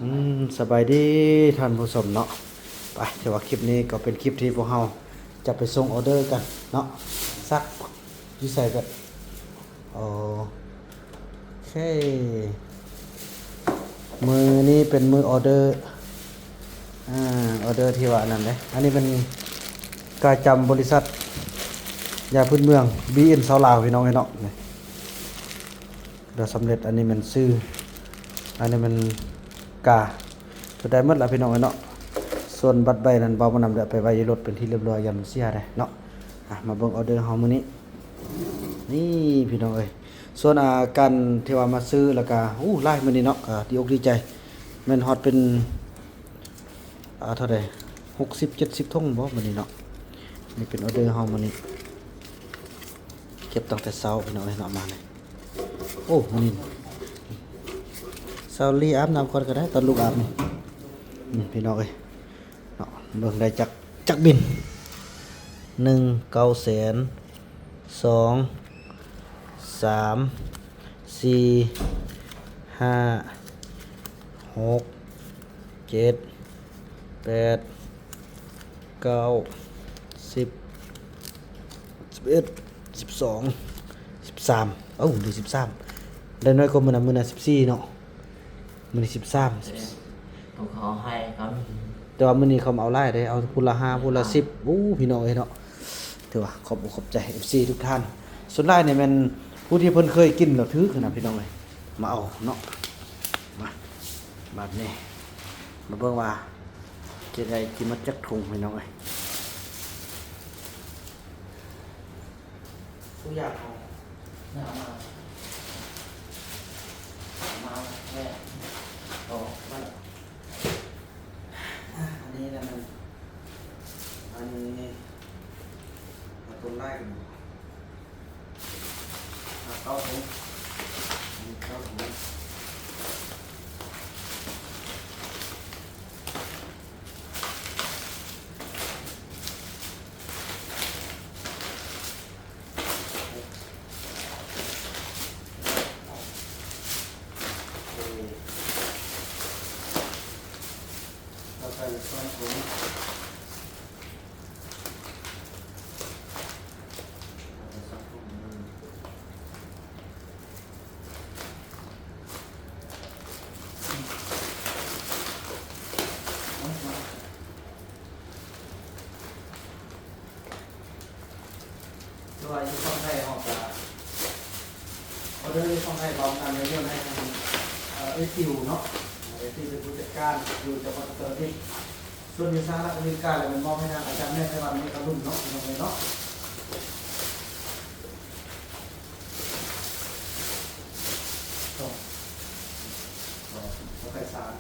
ອືມ ສະບາຍດີທ່ານຜູ້ຊົມເນາະ. ໄປ ຖືວ່າຄລິບນີ້ກໍເປັນຄລິບທີ່ພວກເຮົາຈະໄປສົ່ງອໍເດີກັນເນາະ. ສັກຢູ່ໃສກັນ? ໂອເຄ ມື້ນີ້ເປັນມື້ອໍເດີ ອາ ອໍເດີທີ່ວ່າອັນນັ້ນເດ້. ອັນນີ້ເປັນກາຈຳບໍລິສັດຢາພື້ນເມືອງ ບີເອັນ ຊາວລາວ ພີ່ນ້ອງເອີຍເນາະ. ນີ້ ດຽວສຳເລັດ. ອັນນີ້ແມ່ນຊື່ ອັນນີ້ແມ່ນກາ ເພິ່ນໄດ້ໝົດລະພີ່ນ້ອງເອີຍເນາະ. ສ່ວນບັດໃບນັ້ນ ເບົາມານຳ ໄດ້ເອົາໄປໄວ້ຢູ່ລົດເປັນທີ່ລຽບຮ້ອຍ ຢ້ານມັນເສຍເດ້ເນາະ. ອ່ະ ມາເບິ່ງອໍເດີເຮົາມື້ນີ້ ນີ້ພີ່ນ້ອງເອີຍ. ສ່ວນ ອ່າ ການທີ່ວ່າມາຊື້ ແລ້ວກະ ໂອ້ ຫຼາຍມື້ນີ້ເນາະ ກະດີອົກດີໃຈ. ແມ່ນຮອດເປັນ ອ່າ ເທົ່າໃດ ຫົກສິບເຈັດສິບຖົງບໍມື້ນີ້ເນາະ. ນີ້ເປັນອໍເດີເຮົາມື້ນີ້ ເກັບຕັ້ງແຕ່ເຊົ້າພີ່ນ້ອງເອີຍເນາະ ມານີ້. ໂອ້ ມື້ນີ້ ສາວລີອາບນ້ຳກ່ອນກໍໄດ້ ຕອນລູກອາບນີ້. ນີ້ພີ່ນ້ອງເອີຍເນາະ ເບິ່ງໄດ້ຈັກ ຈັກບິນ ໜຶ່ງ ເກົ້າແສນ ສອງ ສາມ ສີ່ ຫ້າ ຫົກ ເຈັດ ແປດ ເກົ້າ ສິບ ສິບເອັດ ສິບສອງ ສິບສາມ. ເອົ້າ ໄດ້ສິບສາມ ໄດ້ໜ້ອຍກວ່າມື້ນັ້ນ ມື້ນັ້ນສິບສີ່ເນາະ. ມື້ນີ້ສິບສາມ ເອີ ໂຕເຂົາເອົາໃຫ້ເຂົາ ແຕ່ວ່າມື້ນີ້ເຂົາມາເອົາຫຼາຍເດ້ ເອົາຜູ້ລະຫ້າ ຜູ້ລະສິບ. ໂອ້ ພີ່ນ້ອງເອີຍເນາະ ຖືວ່າຂອບອົກຂອບໃຈ ເອັຟຊີ ທຸກທ່ານ. ສ່ວນຫຼາຍນີ້ແມ່ນຜູ້ທີ່ເພິ່ນເຄີຍກິນແລ້ວຖືກນະ ພີ່ນ້ອງເອີຍ ມາເອົາເນາະ. ມາ ບາດນີ້ມາເບິ່ງວ່າຈະໄດ້ກິນໝົດຈັກຖົງ ພີ່ນ້ອງເອີຍ. ທຸກຢ່າງເອົາ ເອົາມາ ເອົາມາແລ້ວ ກໍໄວ້ ອ່າ ອັນນີ້ລະມັນ ອັນນີ້ເອົາຕົ້ນໄລ່ກັນ ເອົາເກົ້າຖົງ ອັນນີ້ເກົ້າຖົງ. ແຕ່ວ່າຢູ່ຝັ່ງໄທເຮົາກະ ອໍເດີຢູ່ຝັ່ງໄທເຮົານຳໄດ້ໂຍນໃຫ້ທາງ ເອີ ເອື້ອຍຕິວເນາະ. ເອື້ອຍຕິວເປັນຜູ້ຈັດການຢູ່ຈັງຫວັດອຸດຕະລະດິດ. ສ່ວນຢູ່ສະຫະລັດອາເມລິກາແລ້ວແມ່ນມອບໃຫ້ທາງອາຈານແມ່ໄພວັນ ເມກະລຸນເນາະ ພີ່ນ້ອງເອີຍເນາະ. ສອງ ສອງ ເອົາໄປສາມ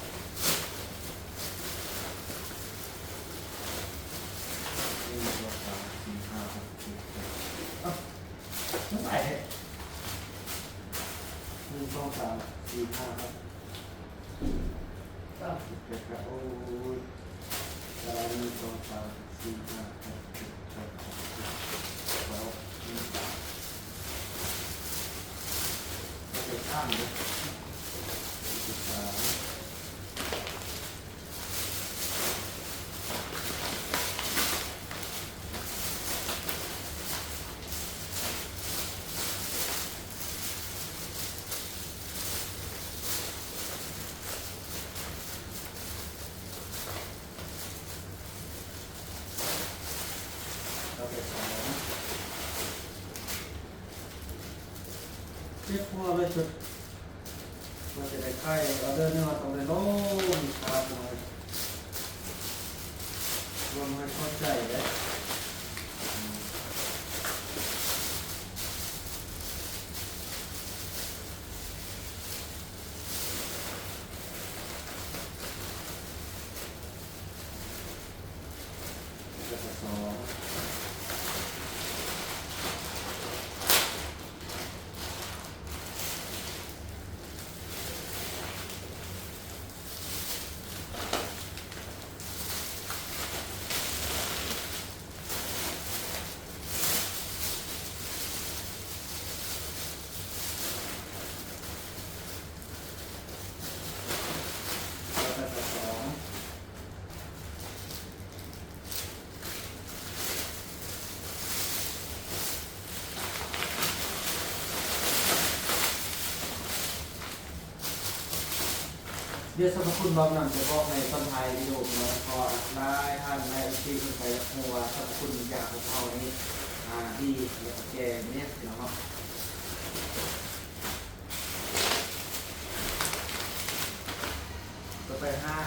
ໜຶ່ງ ສອງ ສາມ ສີ່ ຫ້າ ຫົກ ເຈັດ ແປດ ເອົ້າ ມັນຫຼາຍແທ້ ໜຶ່ງ ສອງ ສາມ ສີ່ ຫ້າ ຫົກ ເກົ້າ ສິບ ເຈັດ ແປດ ໂອ້ຍ ຕາລາງ ໜຶ່ງ ສອງ ສາມ ສີ່ ຫ້າ ຫົກ ເຈັດ ແປດ ເກົ້າ ສິບ ສິບເອັດ ສິບສອງ ສິບສາມ ກໍໄດ້ສາມເດ້ ສິບສາມ. ເຈັບຫົວເລີຍ ເພິ່ນວ່າຈະໄດ້ຂາຍອອເດີແນວວ່າຕ້ອງໄດ້ລົງຄ່າ ລວມໃຫ້ເຂົ້າໃຈເດ້. ດຽວສັບພະຄຸນບຳນານຈະບອກໃນຕອນທ້າຍວິດີໂອເນາະ ເພາະວ່າຫຼາຍທ່ານຫຼາຍເອັຟຊີເພິ່ນກະຢາກຮູ້ວ່າສັບພະຄຸນຢາຂອງເຮົານີ້ ອ່າ ດີ ແລະກະແກ່ເນາະພີ່ນ້ອງເນາະ. ຕໍ່ໄປຫາ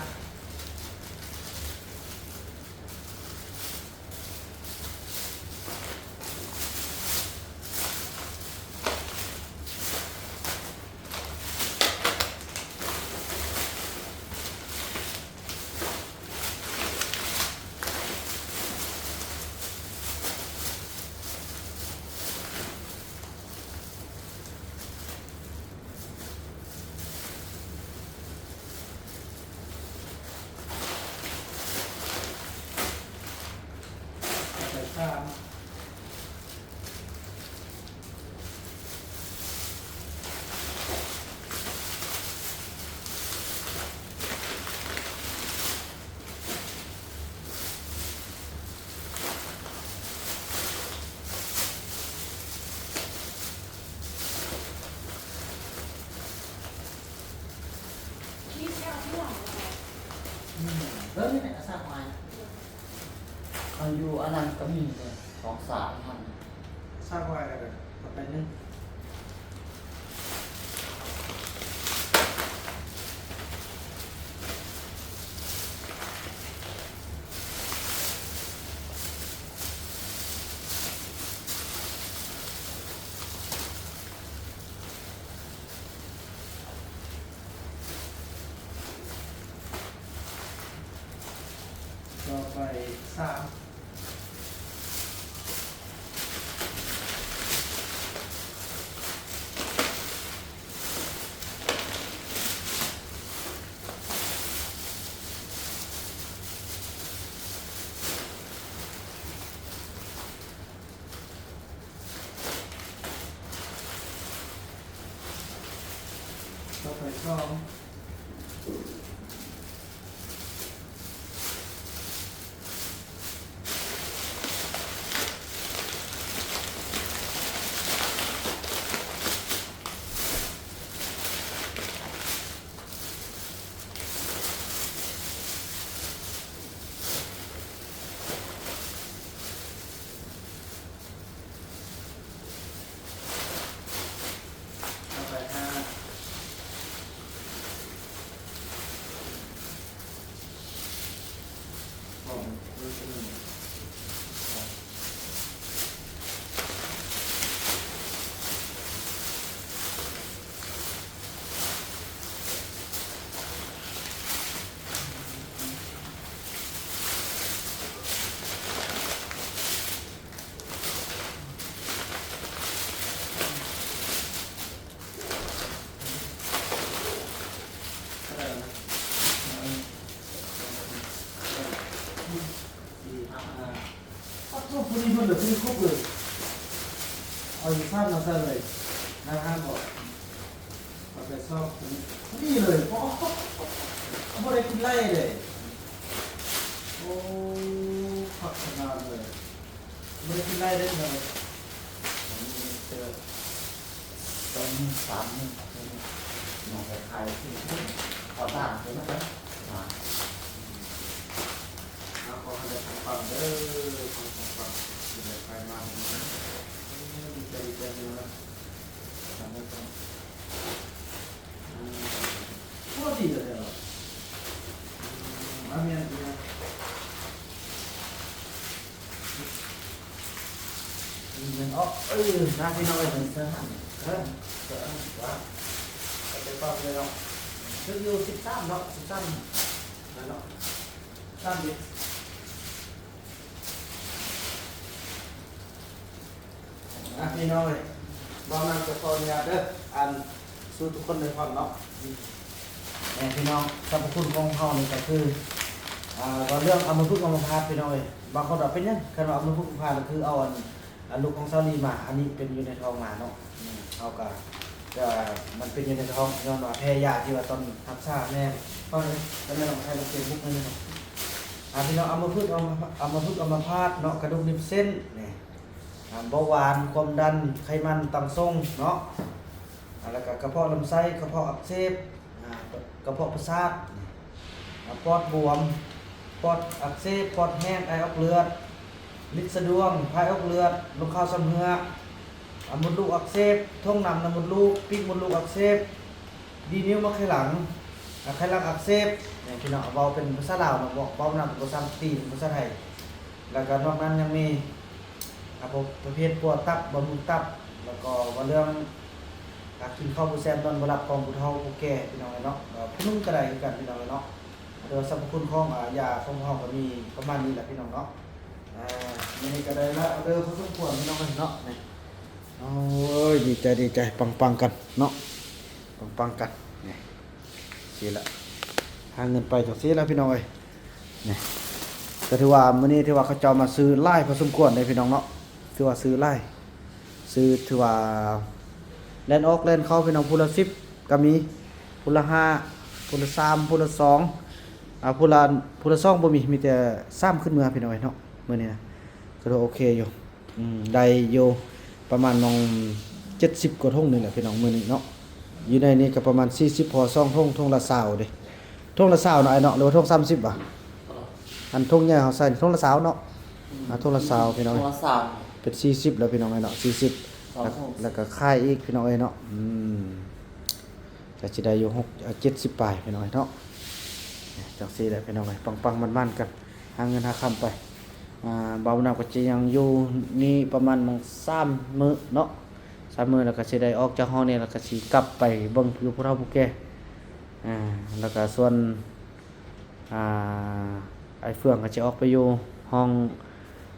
ອືມ ເບິ່ງນີ້ແຫຼະ ສາກໄມ້ ເອົາຢູ່ອັນນັ້ນກະມີເດ້ ສອງສາກຫັ້ນ ສາກໄວ້ແລ້ວກະເອົາໄປໜຶ້ງ. ຕໍ່ໄປສາມ. ຕໍ່ໄປສອງ. ປັດໂທ ຜູ້ນີ້ເພິ່ນເລີຍ ຜູ້ນີ້ຄົບເລີຍ ເອົາຢູ່ຊາດມາໃສ່ເລີຍ ໜ້າຮ້ານບອກ ເອົາໄປຊອກຜູ້ນີ້ເລີຍ ໂອ້ ບໍ່ໄດ້ກິນໄລ່ເດ້ ໂອ້ ຄັກຂະໜາດເລີຍ ບໍ່ໄດ້ກິນໄລ່ເດ້ ເອີ ອັນນີ້ເຈີ ຕ້ອງມີສາມມື້ ນ້ອງໄປຖ່າຍທີ່ ຂໍຕ່າງເດີນະ ອ່າ ແລ້ວຂໍໃຫ້ໄດ້ປັງໆເດີ ປັງໆ ຊິໄດ້ໄປມາ ເອີ ດີໃຈ ດີໃຈເດີນະ ຕາມນັ້ນ ອືມ ໂອ້ ດີເລີຍເນາະ ອືມ ອາ ແມ່ນ ເອີ ນະ ພີ່ນ້ອງເອີຍ ເປັນເສື້ອຫັ້ນ ເອີ ເສື້ອຫັ້ນວ່າ ເອົາໄປປອບເລີຍເນາະ ຖືກຢູ່ ສິບສາມເນາະ ສິບສາມ ນັ້ນເນາະ ສາມສິບ ອ່ະ ພີ່ນ້ອງເອີຍ ບ່າວນາງຈະຂໍອະນຸຍາດເດີ ອັນ ສູ່ທຸກຄົນໄດ້ຟັງເນາະ ແມ່ນ ພີ່ນ້ອງ ສັບພະຄຸນຂອງເຮົານີ້ກະຄື ອ່າ ວ່າເລື່ອງອຳມະພຶກອຳມະພາດ ພີ່ນ້ອງເອີຍ ບາງຄົນວ່າເປັນຫຍັງ ຄັນວ່າອຳມະພຶກອຳມະພາດກະຄືເອົາອັນ ອັນລູກຂອງສາວລີມາ ອັນນີ້ເປັນຢູ່ໃນທ້ອງມາເນາະ ອືມ ເຮົາກະ ກະມັນເປັນຢູ່ໃນທ້ອງ ຍ້ອນວ່າແພ້ຢາທີ່ວ່າຕອນຮັກສາແມ່ ຟັງເດີ ຕອນນັ້ນເຮົາໃຊ້ເຟສບຸກນັ້ນເນາະ ອ່າ ພີ່ນ້ອງ ອຳມະພຶກ ອຳມະ ອຳມະພຶກອຳມະພາດເນາະ ກະດູກໜິບເສັ້ນ ນີ້ ອ່າ ເບົາຫວານ ຄວາມດັນ ໄຂມັນຕ່ຳສູງເນາະ ອ່າ ແລ້ວກະກະເພາະລຳໄສ້ ກະເພາະອັກເສບ ກະເພາະປະສາດ, ອາ ປອດບວມ, ປອດອັກເສບ, ປອດແຫ້ງ, ໄອອອກເລືອດ, ລິດສະດວງ, ພາຍອອກເລືອດ, ລົງຄາວຊຳເຮື້ອ, ອາ ມົດລູກອັກເສບ, ຖົງນ້ຳໃນມົດລູກ, ປີກມົດລູກອັກເສບ, ດີນິ້ວມາໄຂຫຼັງ, ອາ ໄຂຫຼັງອັກເສບ. ນີ້ພີ່ນ້ອງ ເວົ້າເປັນພາສາລາວເນາະ, ເວົ້ານຳພາສາອັງກິດ, ພາສາໄທ. ແລ້ວກໍນອກນັ້ນຍັງມີ ອາ ພວກປະເພດປົວຕັບ, ບຳລຸງຕັບ, ແລ້ວກໍວ່າເລື່ອງ ການກິນເຂົ້າບໍ່ແຊບນອນບໍ່ຫຼັບຂອງຜູ້ເຖົ້າຜູ້ແກ່ ພີ່ນ້ອງເອີຍເນາະ, ເອີ ຜູ້ໜຶ່ງກໍໄດ້ຄືກັນ ພີ່ນ້ອງເອີຍເນາະ. ແຕ່ວ່າສັບພະຄຸນຂອງ ອາ ຢາຂອງເຮົາກໍມີປະມານນີ້ແຫຼະ ພີ່ນ້ອງເນາະ. ອາ ມື້ນີ້ກໍໄດ້ຫຼາຍອອເດີພໍສົມຄວນ ພີ່ນ້ອງເອີຍເນາະ. ນີ້ ໂອ້ຍ ດີໃຈ ດີໃຈ, ປັງໆ ກັນເນາະ, ປັງໆ ກັນ. ນີ້ ຊີ້ລະ ຫາເງິນໄປຈັ່ງຊີ້ລະ ພີ່ນ້ອງເອີຍ. ນີ້ ກໍຖືວ່າມື້ນີ້ຖືວ່າເຂົາເຈົ້າມາຊື້ຫຼາຍພໍສົມຄວນເດ້ ພີ່ນ້ອງເນາະ, ຖືວ່າຊື້ຫຼາຍ. ຊື້ຖືວ່າແລ່ນອອກແລ່ນເຂົ້າ ພີ່ນ້ອງ, ຜູ້ລະສິບກໍມີ, ຜູ້ລະຫ້າ, ຜູ້ລະສາມ, ຜູ້ລະສອງ, ອາ ຜູ້ລະ ຜູ້ລະສອງບໍ່ມີ, ມີແຕ່ສາມຂຶ້ນເມືອ ພີ່ນ້ອງເອີຍເນາະ. ມື້ນີ້ນະ ກໍຖືວ່າໂອເຄຢູ່, ອືມ ໄດ້ຢູ່ປະມານໜ່ອງເຈັດສິບກວ່າຖົງນີ້ແຫຼະ ພີ່ນ້ອງ, ມື້ນີ້ເນາະ. ຢູ່ໃນນີ້ກໍປະມານສີ່ສິບພໍສອງຖົງ, ຖົງລະຊາວເດ້, ຖົງລະຊາວເນາະ ອ້າຍເນາະ, ຫຼືວ່າຖົງສາມສິບຫວາ? ອັນຖົງໃຫຍ່ເຮົາໃສ່ນີ້ຖົງລະຊາວເນາະ. ອືມ ອາ ຖົງລະຊາວ ພີ່ນ້ອງເອີຍ, ຖົງລະຊາວ ເປັນສີ່ສິບແລ້ວ ພີ່ນ້ອງເອີຍເນາະ, ສີ່ສິບ. ແລ້ວ ແລ້ວກໍຂາຍອີກ ພີ່ນ້ອງເອີຍເນາະ. ອືມ ກໍຊິໄດ້ຢູ່ຫົກ ເຈັດສິບປາຍ ພີ່ນ້ອງເອີຍເນາະ. ຈັ່ງຊີ້ແຫຼະ ພີ່ນ້ອງເອີຍ, ປັງໆ ມັນໆ ກັນ, ຫາເງິນຫາຄຳໄປ. ອາ ບ່າວບຸນນຳກໍຈະຍັງຢູ່ນີ້ປະມານໝ່ອງສາມມື້ເນາະ, ສາມມື້ ແລ້ວກໍຊິໄດ້ອອກຈາກຫ້ອງນີ້ ແລ້ວກໍຊິກັບໄປເບິ່ງຢູ່ຜູ້ເຖົ້າຜູ້ແກ່. ອາ ແລ້ວກໍສ່ວນ ອາ ອ້າຍເຟືອງກໍຊິອອກໄປຢູ່ຫ້ອງ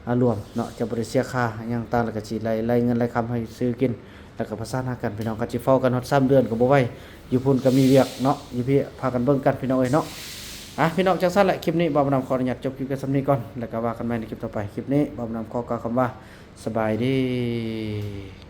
ອາ ລວມເນາະ, ຈະບໍ່ໄດ້ເສຍຄ່າຫຍັງຕ່າງ, ແລ້ວກໍຊິໄລ່ ໄລ່ເງິນໄລ່ຄຳໃຫ້ຊື້ກິນ ແລ້ວກໍປະສານຫາກັນ ພີ່ນ້ອງ. ຄັນຊິເຝົ້າກັນຮອດສາມເດືອນກໍບໍ່ໄຫວ, ຢູ່ພຸ້ນກໍມີວຽກເນາະ, ຢູ່ພີ້ພາກັນເບິ່ງກັນ ພີ່ນ້ອງເອີຍເນາະ. ອາ ພີ່ນ້ອງ ຈັ່ງຊັ້ນແຫຼະ, ຄລິບນີ້ບ່າວບຸນນຳຂໍອະນຸຍາດຈົບຄລິບກັນສ່ຳນີ້ກ່ອນ, ແລ້ວກໍວ່າກັນໃໝ່ໃນຄລິບຕໍ່ໄປ. ຄລິບນີ້ບ່າວບຸນນຳຂໍກ່າວຄຳວ່າ ສະບາຍດີ.